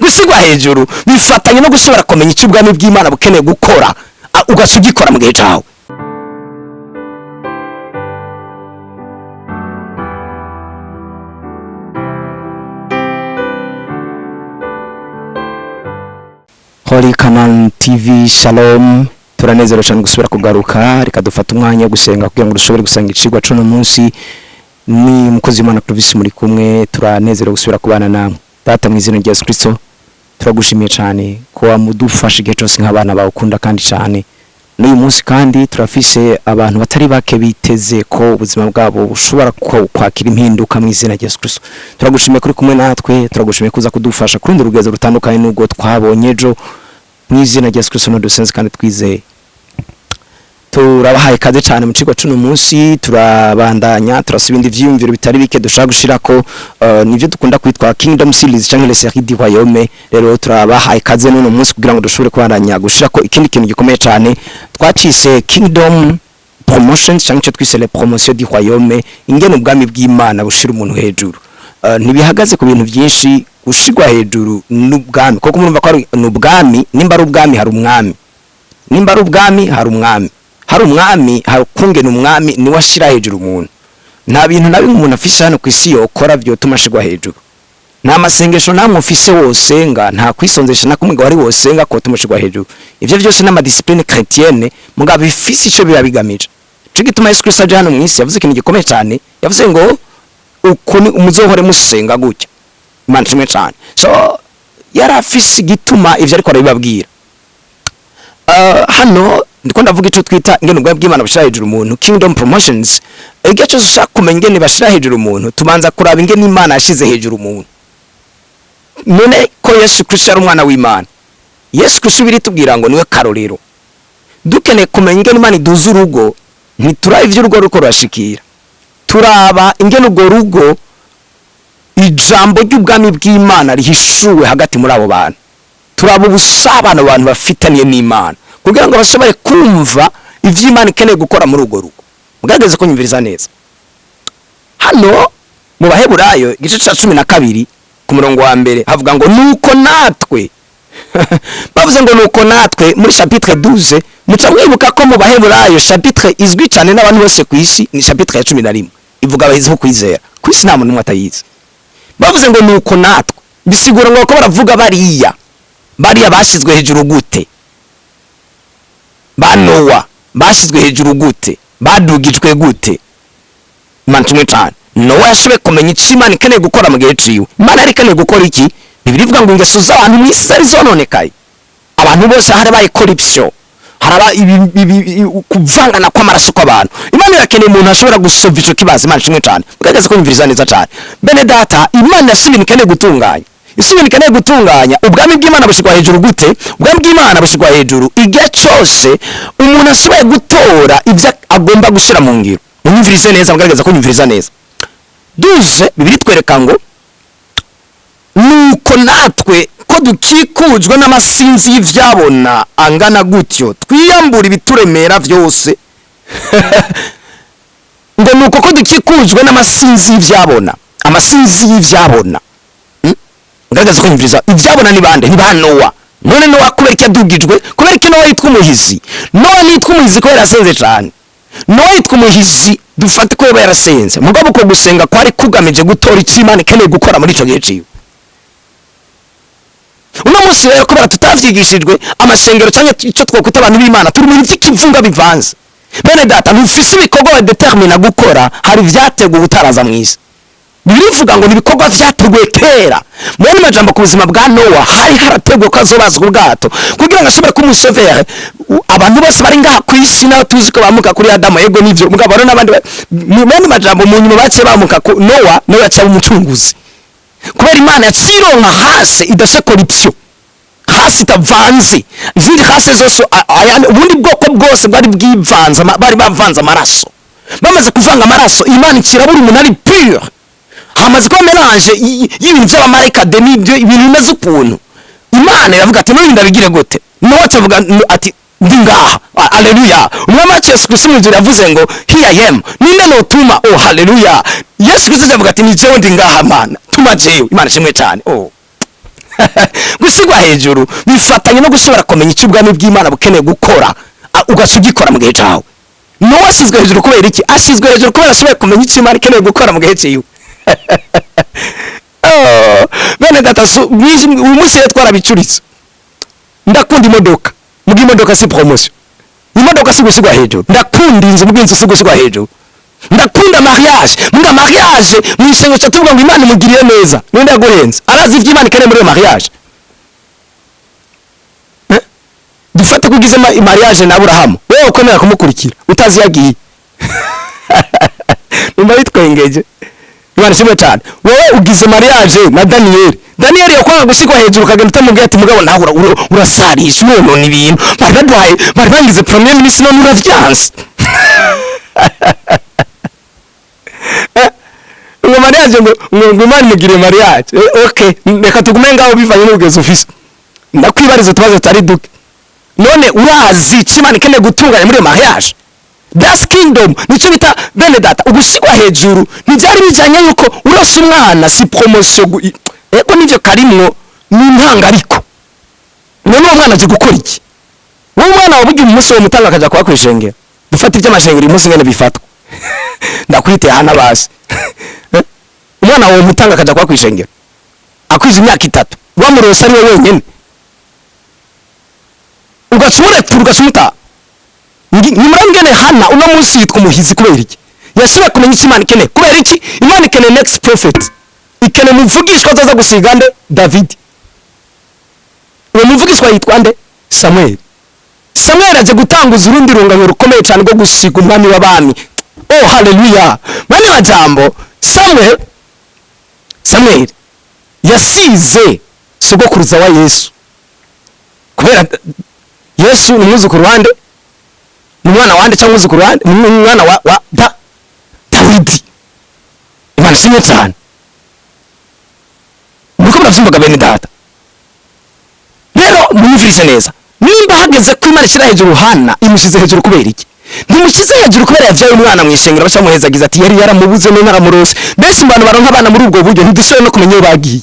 Gushirwa hejuru bifatanye no gushobora kumenya icyo ubwami bw'Imana bukeneye gukora, ugaca ugikora mu gihe cawe. Holy Canaan TV, shalom. Turanezerewe cyane gusubira kugaruka. Reka dufate umwanya wo gusenga kugira ngo dushobore gusenga icigwa c'uno munsi. Ni umukozi w'Imana Clovis muri kumwe. Turanezerewe gusubira kubana namwe. Data, mu izina rya Yesu Kristo, turagushimiye cyane ko wamudufasha igihe cyose nk'abana bawe ukunda kandi cyane. N'uyu munsi kandi turafise abantu batari bake biteze ko ubuzima bwabo bushobora kwakira impinduka. Mu izina rya Yesu Kristo, turagushimiye kuri kumwe natwe, turagushimiye kuza kudufasha ku rundi rugezo rutandukanye n'ubwo twabonye ejo. Mu izina rya Yesu Kristo dusenze kandi twizeye. Turabahaye ikaze cyane mu kigo c'uno munsi. Turabandanya, turasaba ibindi vyiyumviro bitari bike dushobora gushirako, nivyo dukunda kwitwa Kingdom Series canke les séries du royaume. Rero turabahaye ikaze n'uno munsi kugira ngo dushobore kubandanya gushirako ikindi kintu gikomeye cyane twacise Kingdom Promotions, canke icyo twise les promotions du royaume, ingene ubwami bw'Imana bushira umuntu hejuru. Ntibihagaze ku bintu byinshi gushirwa hejuru n'ubwami, kuko murumva ko ari n'ubwami. Nimba ari ubwami, hari umwami. Nimba ari ubwami, hari umwami. Hari umwami, hari ukungena umwami niwe ashira hejuru umuntu. Nta bintu na bimwe umuntu afise hano ku isi yokora vyotuma ashirwa hejuru. Nta masengesho namwe ufise wosenga, nta kwisonzesha na kumwe wari wosenga kotuma ushirwa hejuru. Ivyo vyose n'ama discipline chrétienne, mugabo bifise ico biba bigamije. Ico gituma Yesu Kristo aje hano mw'isi yavuze ikintu gikomeye cyane. Yavuze ngo uku ni umuzohore musenga gutya. Imana ishimwe cyane. So yari afise igituma ivyo ariko arabibabwira. Hano ndiko ndavuga ico twita ingene ubwami bw'Imana bushira hejuru umuntu, Kingdom Promotions. Igihe cyose ushaka kumenya ingene bashira hejuru umuntu, tubanza kuraba ingene Imana yashize hejuru umuntu. None ko Yesu Kristo ari umwana w'Imana, Yesu Kristo biritubwira ngo niwe karorero. Dukeneye kumenya ingene Imana iduza urugo, ntituraba ivyo urugo ruko rurashikira, turaba ingene urwo rugo ijambo ry'ubwami bw'Imana rihishuwe hagati muri abo bantu. Turaba ubusabano abantu bafitaniye n'Imana kugira ngo bashobore kumva ivyo Imana ikeneye gukora muri urwo rugo. Mugerageze kunyumviriza neza. Hano mu Baheburayo igice ca 12 ku murongo wa mbere havuga ngo nuko natwe. Bavuze ngo nuko natwe muri chapitre 12. Muca mwibuka ko mu Baheburayo chapitre izwi cyane n'abantu bose ku isi ni chapitre ya 11, ivuga abahizi bo kwizera. Ku isi nta muntu n'umwe atayizi. Bavuze ngo nuko natwe, bisigura ngo ko baravuga bariya bashyizwe hejuru gute, ba Nowa bashyizwe hejuru gute, badugijwe gute. Imana ishimwe cyane. Nowa yashoboye kumenya icyo Imana ikeneye gukora mu gihe ciwe. Imana yari ikeneye gukora iki? Bibiliya ivuga ngo ingeso z'abantu mu isi zari zononekaye. Abantu bose harabaye corruption, haraba kuvangana kw'amaraso kw'abantu. Imana irakeneye umuntu ashobora gusova ico kibazo. Imana ishimwe cyane. Mugerageze kunyumviriza neza cyane, bene data. Imana yafise ibintu ikeneye gutunganya, isi ibintu ikeneye gutunganya. Ubwami bw'Imana bushyirwa hejuru gute? Ubwami bw'Imana bushyirwa hejuru igihe cyose umuntu ashoboye gutora ibyo agomba gushyira mu ngiro. Munyumvirize neza, mugerageza kunyumviriza neza. 12, Bibiliya itwereka ngo nuko natwe ko dukikujwe n'amasinzi y'ivyabona angana gutyo, twiyambura ibituremera vyose. Ngo nuko ko dukikujwe n'amasinzi y'ivyabona, amasinzi y'ivyabona. Ngaragaza kunyumviriza. Ivyabona ni bande? Ni ba Nowa. None Nowa kubera iki yadugijwe? Kubera iki Nowa yitwa umuhizi? Nowa nitwa umuhizi kubera yasenze cyane. Nowa yitwa umuhizi, dufate ko yaba yarasenze, mugabo uko gusenga kwari kugamije gutora icyo Imana ikeneye gukora muri ico gihe ciwe. Uno munsi rero, kubera tutavyigishijwe, amasengero cyangwa icyo twakwita abantu b'Imana, turi mu bintu by'ikivunga bivanze. Bene data, ntufise ibikorwa badetermina gukora, hari ivyateguwe utaraza mw'isi. Bibiliya ivuga ngo ni ibikorwa vyateguwe kera. Mu yandi majambo, ku buzima bwa Nowa hari harateguwe ko azobazwa ubwato kugira ngo ashobore kuba umusovere. Abantu bose bari ngaha ku isi naho tuzi ko bamuka kuri Adamu, yego nivyo, mugabo hariho n'abandi mu yandi majambo mu nyuma baciye bamuka ku Nowa. Nowa yaciye aba umucunguzi kubera Imana yacironka hasi idafise corruption, hasi itavanze izindi hasi zose. Ubundi bwoko bwose bwari bwivanze, bari bavanze amaraso. Bamaze kuvanga amaraso, Imana ikirabura umuntu ari pure. Hamaze kuba mélange y'ibintu by'abamarayika de n'ibyo ibintu bimeze ukuntu. Imana iravuga ati: "None ndabigire gute?" Nowa acavuga ati: "Ndi ngaha." Haleluya! Umwami wacu Yesu Kristo mu ijuru yavuze ngo: "Here I am, ninde notuma?" Oh, haleluya! Yesu Kristo avuga ati: "Ni jewe ndi ngaha, Mana, tuma jewe." Imana ishimwe cyane. Oh. Gushigwa hejuru bifatanye no gushobora kumenya icyo ubwami bw'Imana bukeneye gukora, ugaca ugikora mu gihe cawe. Nowa ashyizwe hejuru kubera iki? Ashyizwe hejuru kubera ashoboye kumenya icyo Imana ikeneye gukora mu gihe ciwe. Oh, bene data, uyu munsi rero twarabicuritse. Ndakunda imodoka, muga imodoka si promotion, imodoka si gusigwa hejuru. Ndakunda inzu, muga inzu si gusigwa hejuru. Ndakunda mariage, muga mariage mu isengesho tuvuga ngo Imana imugirire neza. Ninde yaguhenze? Arazi ivyo Imana ikeneye muri iyo mariage? Eh? Dufate ko ugize mariage na Aburahamu, wewe ukomera kumukurikira utazi yagiye. Numva bitwengeje. Imana ishimwe cyane. Wowe ugize mariage na Daniel, Daniel yakwanga gusigwa hejuru, ukagenda utamubwiye ati: "Mugabo nawe urasarisha, uronona ibintu bari baduhaye, bari bangize premier ministre, none uravyanse." Ngo mariage, ngo Imana imugiriye mariage. Okay, reka tugume ngaho bivanye n'ubugenzi ufise. Ndakwibariza utubazo tutari duke. None urazi icyo Imana ikeneye gutunganya muri iyo mariage? That's kingdom. Nicyo bita, bene data, ugusigwa hejuru. Ntibyari bijanye yuko urose umwana, si promotion. Ego nivyo karimwo, ni intanga, ariko none uwo mwana aje gukora iki? Uwo mwana wawe burya umunsi wo mutanga akaja kuba kwishengera. Dufate iby'amashengero uyu munsi ngene bifatwa, ndakwiteye hana basi. Eh? Umwana wawe mutanga akaja kuba kwishengera akwije imyaka 3, wamurose ari we wenyene, ugaca umurekura, ugaca umutaha. Nimurambwene Hana uno munsi yitwa umuhizi kubera iki? Yashoboye kumenya icyo Imana ikeneye. Kubera iki? Imana ikeneye next prophet, ikeneye umuvugishwa azaza gusiga nde? David. Uwo muvugishwa yitwa nde? Samuel. Samuel aje gutanguza urundi rungano rukomeye cyane rwo gusiga umwami w'abami. Oh, haleluya! Bane majambo, Samuel yasize sogokuruza wa Yesu, kubera Yesu ni umwuzukuru wande? Ni umwana wande cyangwa umwuzukuru wande? Ni umwana wa Dawidi. Imana ishimwe cyane. Muriko muravyumvaga, bene data? Rero munyumvirize neza. Nimba hageze ko Imana ishyira hejuru Hana, imushyize hejuru kubera iki? Ntimushyize hejuru kubera yabyaye umwana mu ishengero, bacamuhezagiza ati yari yaramubuze none aramurose. Benshi mu bantu baronka abana muri ubwo buryo, ntidushoboye no kumenya iyo bagiye.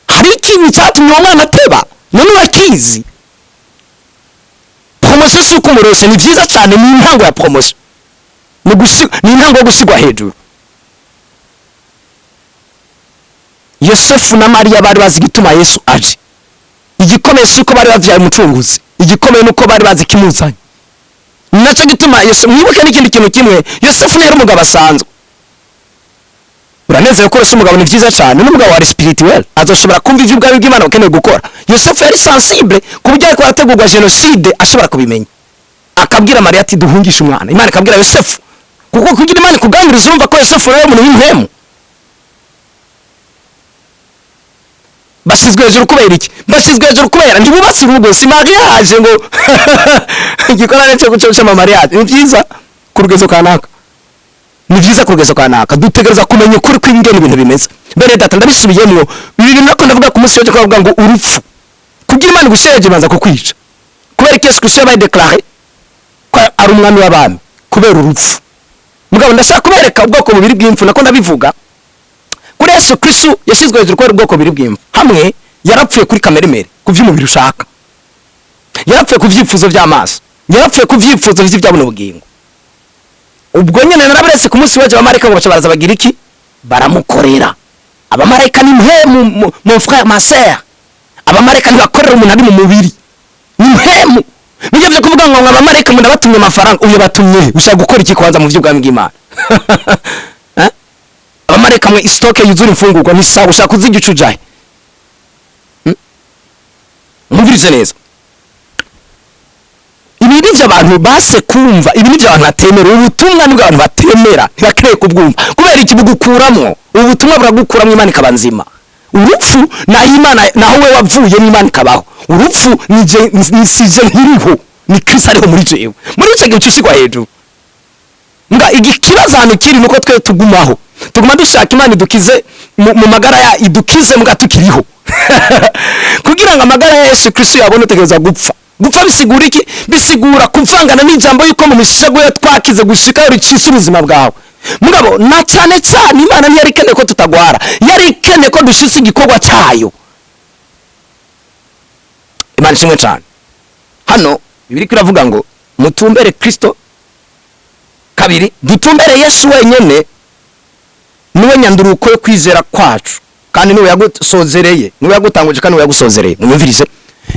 Hari ikintu cyatumye uwo mwana ateba, none urakizi? Promotion si uko umurose, ni byiza cyane, ni intango ya promotion, ni intango yo gusigwa hejuru. Yosefu na Mariya bari bazi igituma Yesu aje. Igikomeye si uko bari bavyaye umucunguzi, igikomeye ni uko bari bazi ikimuzanye. Nacyo gituma Yesu, mwibuke n'ikindi kintu kimwe, Yosefu ntiyari umugabo asanzwe. Uranezerewe ko urose umugabo, ni byiza cyane, n'umugabo wari spirituel azoshobora kumva ivyo ubwami bw'Imana bukeneye gukora. Yosefu yari sensible ku buryo ariko arategurwa jenoside ashobora kubimenya, akabwira Mariya ati: "Duhungishe umwana." Imana ikabwira Yosefu, kuko kugira Imana ikuganiriza, urumva ko Yosefu nawe umuntu w'impwemu. Bashyizwe hejuru kubera iki? Bashyizwe hejuru kubera ntibubatse urugo, si mariage ngo igikorane cyo guca ama mariage. Ni byiza ku rugezo kanaka, ni byiza ku rugezo kanaka. Dutegereza kumenya ukuri kw'ingene ibintu bimeze. Bene data, ndabisubiyemwo ibi bintu nako ndavuga ku munsi w'ejo, ko bavuga ngo urupfu kugira Imana igushyire hejuru ibanza kukwica. Kubera ko Yesu Kristo yabaye déclaré ko ari umwami w'abami kubera urupfu. Mugabo ndashaka kubereka ubwoko bubiri bw'impfu. Nako ndabivuga kuri Yesu Kristo yashyizwe hejuru kubera ubwoko bubiri bw'impfu. Hamwe yarapfuye kuri kameremere, ku by'umubiri ushaka, yarapfuye ku byifuzo by'amaso, yarapfuye ku byifuzo by'ibyabona ubugingo. Ubwo nyine narabaretse ku munsi w'ejo, abamarayika ngo baca baraza bagira iki? Baramukorera. Abamarayika ni mpemu, mon frère, ma sœur. Abamarayika ntibakorera umuntu ari mu mubiri, ni mpemu. Nibyo byo kuvuga ngo abamarayika umuntu abatumye amafaranga, uyu batumye he? Ushaka gukora iki kwanza mu by'ubwami bw'Imana? Eh? Abamarayika mwe, stock yuzura imfungurwa ni sawa, ushaka kuzirya uca ujahe? Mwumvirize neza, ibi nivyo abantu base kumva, ibi nivyo abantu batemera. Ubu butumwa nibwo abantu batemera, ntibakeneye kubwumva. Kubera iki? Bugukuramwo. Ubu butumwa buragukuramwo, Imana ikaba nzima. Urupfu naho Imana, naho we wavuye n'Imana ikabaho. Urupfu nije nisije nkiriho, ni Kristo ariho muri jewe. Muri ico gihe ucishigwa hejuru. Mbwa ikibazo ahantu kiri nuko twe tugumaho, tuguma dushaka Imana idukize mu magara ya idukize, mbwa tukiriho. Kugira ngo amagara ya Yesu Kristo yabone, utegereza gupfa. Gupfa bisigura iki? Bisigura kuvangana n'ijambo yuko mu mishago yo twakize gushika ricisa ubuzima bwawe. Mugabo na cyane cyane, Imana ntiyari ikeneye ko tutagwara, yari ikeneye ko dushitse igikorwa cyayo. Imana ishimwe cyane. Hano Bibiliya iravuga ngo mutumbere Kristo. Kabiri, dutumbere Yesu wenyene, niwe nyanduruko yo kwizera kwacu, kandi niwe yagusozereye, niwe yagutanguje kandi niwe yagusozereye. Munyumvirize,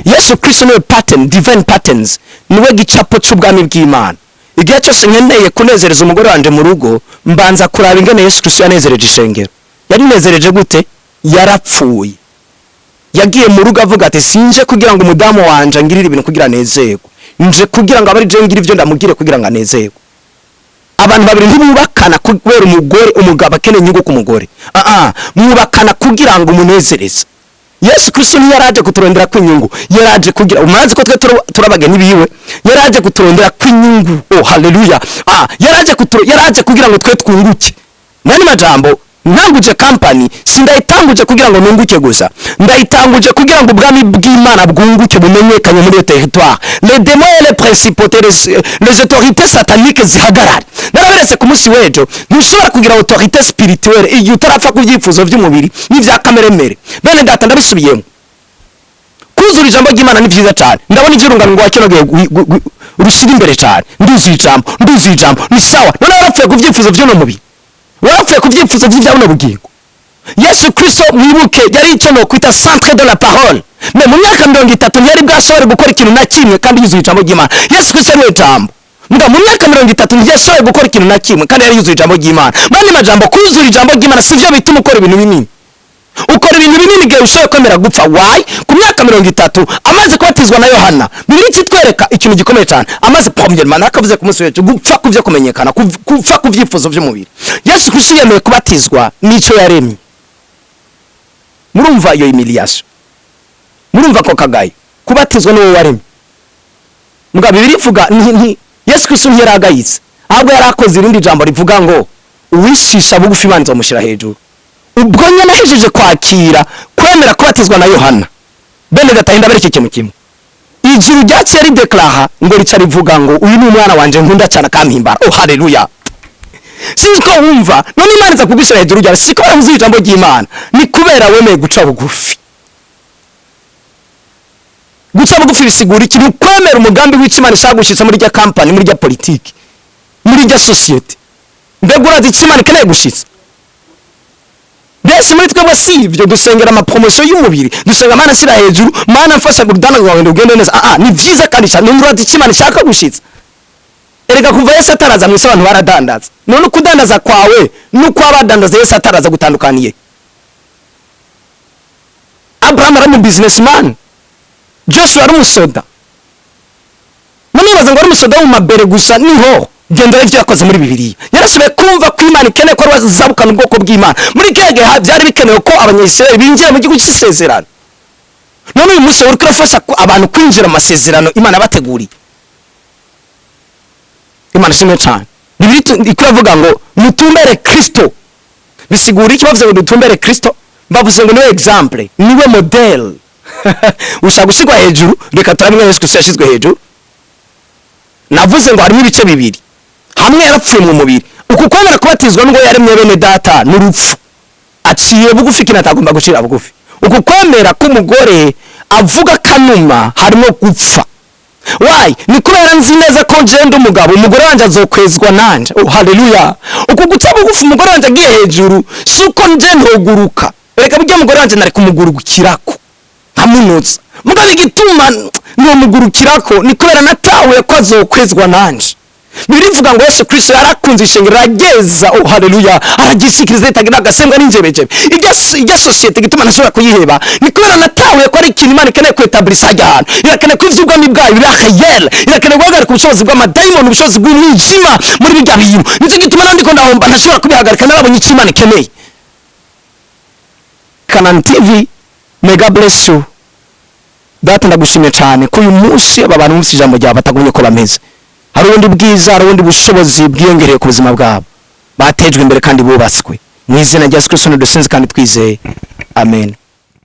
Yesu Kristo niwe pattern, divine patterns, niwe gicapo cy'ubwami bw'Imana. Igihe cyose nkeneye kunezereza umugore wanje mu rugo, mbanza kuraba ingene Yesu Kristo yanezereje ishengero. Yarinezereje gute? Yarapfuye. Yagiye mu rugo avuga ati: "Sinje kugira ngo umudamu wanje angirire ibintu kugira anezerwe, nje kugira ngo abe ari je ngira ibyo ndamugire kugira ngo anezerwe." Abantu babiri ntibubakana kubera umugore, umugabo akeneye inyungu ku mugore. Ah ah, mwubakana kugira ngo umunezereze. Yesu Kristo ntiyaraje kuturondera kw'inyungu, yaraje kugira, murazi ko twe turabageni biwe, yaraje kuturondera kw'inyungu. Oh haleluya! Ah, yaraje kugira ngo twe twunguke. Mwene majambo, ntanguje company, sindayitanguje kugira ngo nunguke gusa, ndayitanguje kugira ngo ubwami bw'Imana bwunguke, bumenyekanye muri iyo territoire, les démons et les principautés, les autorités sataniques zihagarare. Naraberetse ku munsi w'ejo, ntushobora kugira autorité spirituelle igihe utarapfa ku byifuzo by'umubiri n'ibya kameremere. Bene data, ndabisubiyemo, kuzura ijambo ry'Imana ni byiza cyane. Ndabona iby'urungano rwa kino gihe rushyira imbere cyane: "Nduzuye ijambo, nduzuye ijambo." Ni sawa. None warapfuye ku byifuzo by'uno mubiri? Warapfuye ku byifuzo by'ibya buno bugingo? Yesu Kristo, mwibuke, yari icyo nokwita centre de la parole, mais mu myaka 30 ntiyari bwashobore gukora ikintu na kimwe kandi yuzuye ijambo ry'Imana. Yesu Kristo ariwe jambo. Mbwa mu myaka 30 ntiyashoboye gukora ikintu na kimwe kandi yari yuzuye ijambo ry'Imana. Mani majambo, kuzura ijambo ry'Imana si byo bituma ukora ibintu binini. Ukora ibintu binini igihe ushoboye kwemera gupfa. Why? Ku myaka 30, amaze kubatizwa na Yohana, Bibiliya ikitwereka ikintu gikomeye cyane. Amaze, premièrement, nakavuze ku munsi w'ejo, gupfa ku byo kumenyekana, gupfa ku byifuzo by'umubiri, Yesu Kristo yemeye kubatizwa n'icyo yaremye. Murumva iyo humiliation? Murumva ko kagayo kubatizwa n'uwo waremye? Mbwa Bibiliya ivuga nti Yesu Kristo ntiyaragayitse, ahubwo yari akoze irindi jambo rivuga ngo uwishisha bugufi Imana izomushyira hejuru. Ubwo nyine ahejeje kwakira kwemera kubatizwa na Yohana, bene data, bereke ikintu kimwe: ijuru ryaciye rideklara ngo rica rivuga ngo "Uyu ni umwana wanje nkunda cyane, akampimbara." Oh haleluya! Sinzi ko wumva. None Imana iza kugushyira hejuru ryawe si kubera wuzuye ijambo ry'Imana, ni kubera wemeye guca bugufi. Guca bugufi bisigura ikintu: kwemera umugambi w'icyo Imana ishaka gushyitsa muri rya kampani, muri rya politiki, muri rya sosiyete. Mbega urazi icyo Imana ikeneye gushyitsa? Benshi muri twebwe si ibyo dusengera, ama promotion y'umubiri dusenga: "Mana, shyira hejuru, Mana mfasha urudanda rwawe rugende neza." Ah ah, ni byiza kandi cyane. Urazi icyo Imana ishaka gushyitsa? Erega kuva Yesu ataraza mu isi, abantu baradandaza. None ukudandaza kwawe nuko abadandaza Yesu ataraza gutandukaniye? Abraham ari umu businessman, Joshua ari umusoda. None baza ngo ari umusoda wo mu mabere gusa, niho genda ibyo yakoze muri Bibiliya. Yarashoboye kumva ko Imana ikeneye ko bazabukana ubwoko bw'Imana. Muri kiriya gihe byari bikenewe ko Abanyayisirayeli binjira mu gihugu cy'isezerano. None uyu munsi uriko urafasha abantu kwinjira mu masezerano Imana yabateguriye? Imana ishimwe cyane. Bibiliya iko iravuga ngo mutumbere Kristo. Bisigura iki? Bavuze ngo dutumbere Kristo, bavuze ngo niwe exemple, niwe model. Ushaka gushyirwa hejuru? Reka turabe Yesu Kristo yashyizwe hejuru. Navuze ngo harimo ibice bibiri. Hamwe yarapfuye mu mubiri, uku kwemera kubatizwa n'ubwo yaremye, bene data, n'urupfu. Aciye bugufi ikintu atagomba gucira bugufi. Uku kwemera k'umugore avuga kanuma harimo gupfa. Why? Ni kubera nzi neza ko njye umugabo, umugore wanjye azokwezwa nanje. Oh haleluya! Uku guca bugufi, umugore wanjye agiye hejuru, si uko nje ntoguruka. Reka, burya umugore wanjye nari kumugurukirako nkamunutsa. Mugabo igituma ntomugurukirako ni kubera natahuye ko azokwezwa nanje. Bibiliya ivuga ngo Yesu Kristo yarakunze ishengero, arageza, oh haleluya, aragishikiriza ritagira agasembwa n'injebejebe. Irya sosiyete, gituma ntashobora kuyiheba ni kubera natahuye ko ari ikintu Imana ikeneye kwetablisa hajya hantu. Irakeneye ko ivy'ubwami bwayo biba réel, irakeneye guhagarika ubushobozi bw'amadayimoni, ubushobozi bw'umwijima muri birya bintu. Nicyo gituma nandiko ndahomba ntashobora kubihagarika, narabonye icyo Imana ikeneye. Kanani TV, may God bless you. Data, ndagushimye cyane ko uyu munsi aba bantu bumvise ijambo ryawe batagumye ko bameze. Hari ubundi bwiza, hari ubundi bushobozi bwiyongereye ku buzima bwabo, batejwe imbere kandi bubatswe. Mu izina rya Yesu Kristo dusenze kandi twizeye, amen.